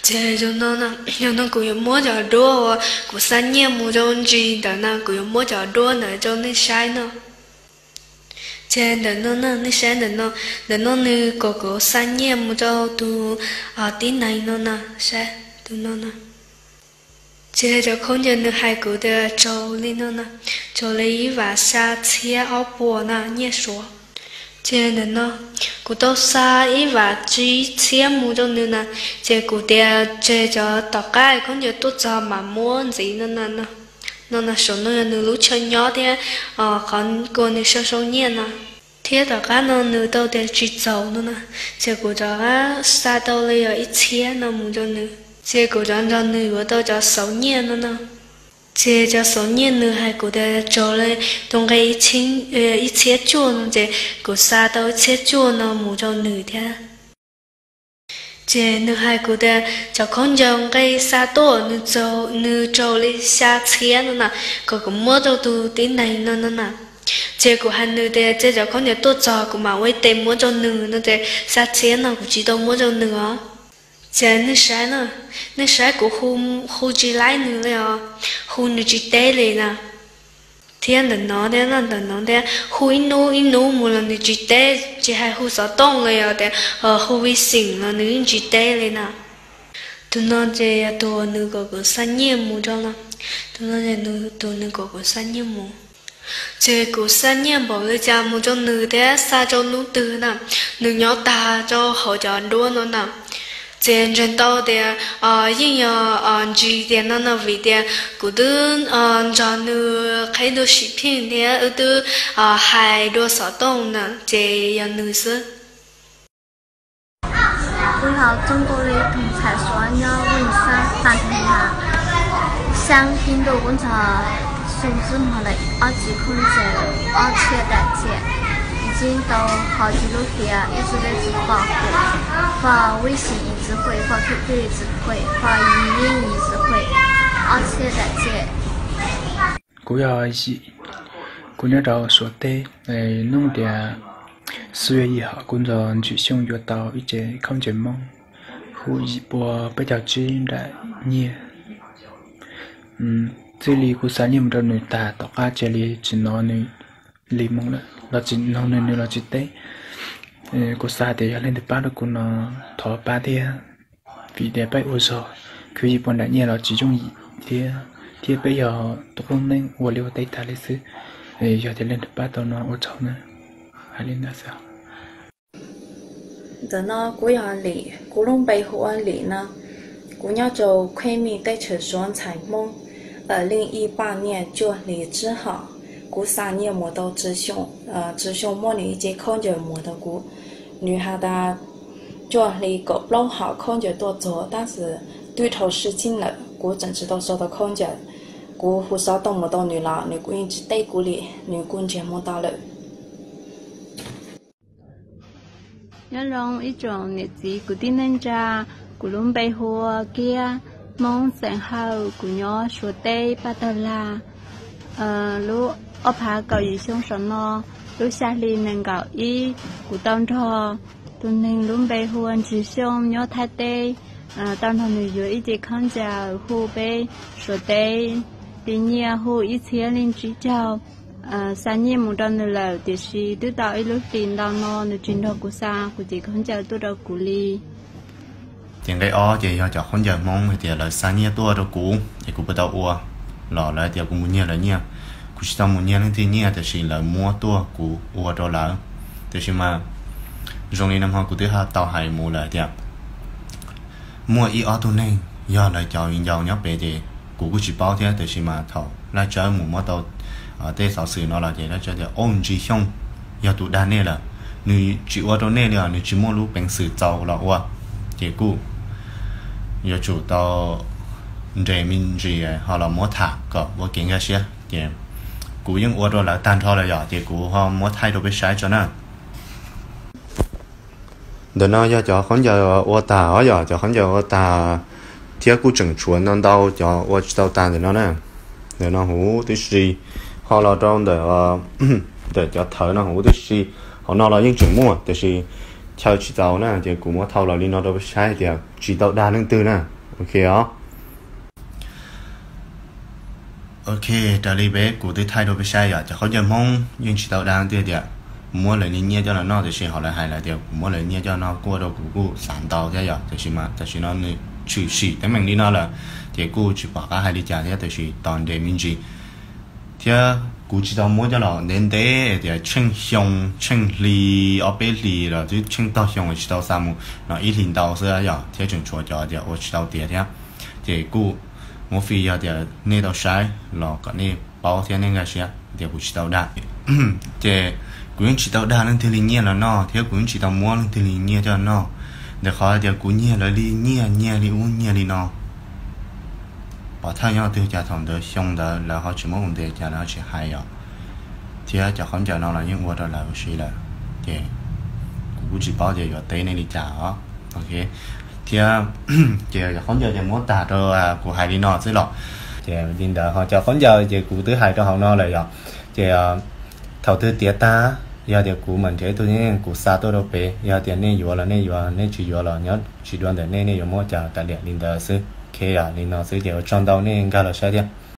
Ces yog no, yog no kuv yuav muab cov duab uas kuv xa nyiaj mus rau Ntsis ntawm no, kuv yuav muab cov duab ntawd rau nej saib no. Ces ntawm no na, nej saib ntawm no, ntawm no nws kom kuv xa nyiaj mus rau tus tib neeg no na, saib tus no na. Ces cov khaub ncaws nws hais kuv tias raug li no na, raug li ib vam xya txhiab ob puas na nyiaj Suav. Ces ntawm no kuv tau xa ib vam tsib txhiab mus rau nws na, ces kuv tias tseg cov tom qab khaub ncaws tuaj txog mam muab ntxiv no na. No na, saum no yog nws lub chaw nyob thiab qhov kua nws sau sau nyiaj no. Thiab tom qab no nws tau tias tsis txaus no na, ces kuv rov qab xa tau li yog ib txhiab no mus rau nws, ces kuv rov nrog nws yuav tau cov xauv nyiaj no na. Ces cov xauv nyiaj nws hais kuv tias raug li tus nqi ib txhiab cuaj no, ces kuv xa tau ib txhiab cuaj no mus rau nws thiab. Ces nws hais kuv tias cov khaub ncaws nqi xa tuaj nws raug li xya txhiab no na, kom kuv muab rau tus tib neeg no no na. Ces kuv hais nws tias ces cov khaub ncaws tuaj txog kuv mam ua ib tes muab rau nws no, ces xya txhiab no kuv tsis tau muab rau nws os. Ces nej saib na, nej saib kuv hu tsis laib nws li os, hu nws tsis teb li na. Thiab ntawm no thiab, ntawm no thiab, hu ib hnub ib hnub mus los nws tsis teb, tsis hais hu xov tooj los yog tias hu vi xim los nws yeej tsis teb li na. Tus no ces yog tus uas nws kom kuv xa nyiaj mus rau no, tus no ces tus nws kom kuv xa nyiaj mus. Ces kuv xa nyiaj npaum li cas mus rau nws thiab xa rau hnub twg na, nws nyob tag rau hauv cov duab no na. Ces ntseeg tau tias yeej yog Ntsis tias no no, vim tias kuv twb nrog nws qhib dua sim pheej thiab wb twb hais dua xov tooj na, ces yog nws xwb. Kuv yog Txooj Kub li, tus ntxhais Suav nyob Voj Xab, Pha Thee Has. Xyaa tib ntuj kuv ntxhais xyoo xwb mog lawm, ob txiv khaub ncaws ob txhiab daim txiaj, ib txhij tau ho tsis lub hiav, ib txhij lej txhij pom, fo vib xim ib txhij huam, fo thwj thwj ib txhij huam, fo yim yim ib txhij huam, ob txhiab daim txiaj. Kuv yog Yim, kuv nyob rau Suav teb. Hnub tias xub yog yim hom kuv ntxhais Ntsis Xyooj yuav tau ib ce khaub ncaws Hmoob hu yim pua peb caug tsib nram nyiaj. Txij li kuv xa nyiaj mus rau nws tag tom qab cia li tsis hnov nws li moo lawm, los tsis hnov nws, nws los tsis teb. Kuv xav tias yog leej twg pab rau kuv no thov pab thiab, vim tias peb ua zog khwv yim pua nram nyiaj los tsis yooj yim thiab, thiab peb yog tus qub neej ua liaj ua teb tag li xwb. Yog tias leej twg pab tau no ua tsaug na. Hais li ntawd xwb. Ntawm no kuv yog Lim, kuv lub npe hu ua Lim no. Kuv nyob rau Khej Mij teb chaws Suav ntxhais Hmoob. Leej ib paj nyiaj cuaj hlis tsib hom, kuv xa nyiaj mus tau Tswv Xyooj, Tswv Xyooj muab nws ib ce khaub ncaws mus rau kuv. Nws has tas cuaj hlis kaum plaub hom khaub ncaws tuaj txog tab sis twb dhau sib txhij lawm, kuv tseem tsis tau sau tau khaub ncaws. Kuv hu xov tooj mus rau nws los nws kuj yeej tsis teb kuv li, nws kuj ntsiag mus tau lawm. Nyob zoo ib tsoom niam txiv kwv tij neej tsa, kuv lub npe hu ua Kiab, Hmoob xeem Hawj, kuv nyob Suav teb Paj Tawg Lag. Lub ob phav kaum yim xyoo saum no, lub xya hli nees nkaum ib, kuv tau nrog tus neeg lub npe hu ua Ntsis Xyooj nyob Thaib teb, tau nrog nws yuav ib ce khaub ncaws hu peb Suav teb li nyiaj hu ib txhiab leej tsib caug. Xa nyiaj mus rau nws lawm tiam sis twb tau ib lub hlis ntau no nws tsis nrog kuv xa kuv cev khaub ncaws tuaj rau kuv li. Ces nqe ob ces yog cov khaub ncaws Hmoob hais tias lawv xa nyiaj tuaj rau kuv es kuv puas tau ua, los lawv hais tias kuv mus nyiag lawv nyiaj. Kuv tsis tau mus nyiag leej twg nyiaj tiam sis lawv muab tuaj kuv ua rau lawv. Tiam sis mas zoo li no ho kuv twb tau hais mus lawm tias muaj ib ob tug neeg yog lawv cov viv ncaus nyob pem ces kuv kuj tsis paub thiab, tiam sis mas thaum Laj Tsawb mus muab tau tej xov xwm no los ces Laj Tsawb tias, Au, Ntsis Xyooj yog tus dag nej lawm, nws tsis ua rau nej li os, nws tsis muaj lub peev xwm txaus los ua. Ces kuj yuav tsum tau nres me ntsis ho los muab tham kom ua kev nkag siab. Ces kuv yeej ua rau lawv tag nrho lawm yom, ces kuv ho muab thaij rau peb saib tso na. Ntawm no yog cov khaub ncaws ua tag os, yog cov khaub ncaws ua tag thiab kuj tseem tshuav ntau ntau cov ua tsis tau tag ntawm no na. Ntawm no huv tib si, ho los rau ntawm, ntawm cov thawv no huv tib si, hauv no los yeej tseem muaj tiam sis chaw tsis txaus na, ces kuv muab thau los li no rau peb saib tias tsis tau dag leej twg na. Ok os. Ok, raws li peb kuv twb thaij rau peb saib yom, cov khaub ncaws Hmoob yeej tsis tau dag tiag tias muab lawv li nyiaj coj los noj, tiam sis ho lawv hais lawm tias kuv muab lawv nyiaj coj noj kuj ua rau kuv kuj xav ntau thiab yom, tiam sis mas tam sim no nws tshwm sim teeb meem li no lawm, ces kuj tsis pom qab hais li cas thiab, tiam sis tos nres me ntsis thiab kuv tsis tau muab coj los ntev ntev tias tsheej xyoo tsheej hli, ob peb hlis los twb tsheej tog xyoo tsis tau xa mus no, ib hlis ntau xwb yom, thiab tseem tshuav cov tias ua tsis tau tiav thiab. Ces kuj muab fij yog tias nej tau saib los kom nej paub thiab nej nkag siab tias kuv tsis tau dag. Ces kuv yeej tsis tau dag leej twg li nyiaj los noj thiab kuv yeej tsis tau muab leej twg li nyiaj coj noj. Ntawm qhov tias kuv nyiag lawv li nyiaj, nyiag li ub nyiag li no, pov thawj nyob twg cas thaum ntawd xyoo ntawd lawv ho tsis muab ua ntev cas lawv ho tsis hais os. Thiab cov khaub ncaws no los yeej ua rau lawv ua si lawm, ces kuv kuj tsis paub tias yuav teb nej li cas os. Ok, thiab ces cov khaub ncaws ces muab tag rau kuv hais li no xwb los. Ces li ntawd ho cov khaub ncaws ces kuv twb hais rau hauv no lawm yom. Ces thaum twg tiav tag, yog tias kuv mam nrhiav ib tug tib neeg kuv xa tuaj rau pem, yog tias nej yuav los nej yuav, nej tsis yuav los nyob tsis dua ntawm nej, nej yuav muab cas tas liam li ntawd xwb. Ok, li no xwb ces ua tsaug ntau nej nkag los saib thiab.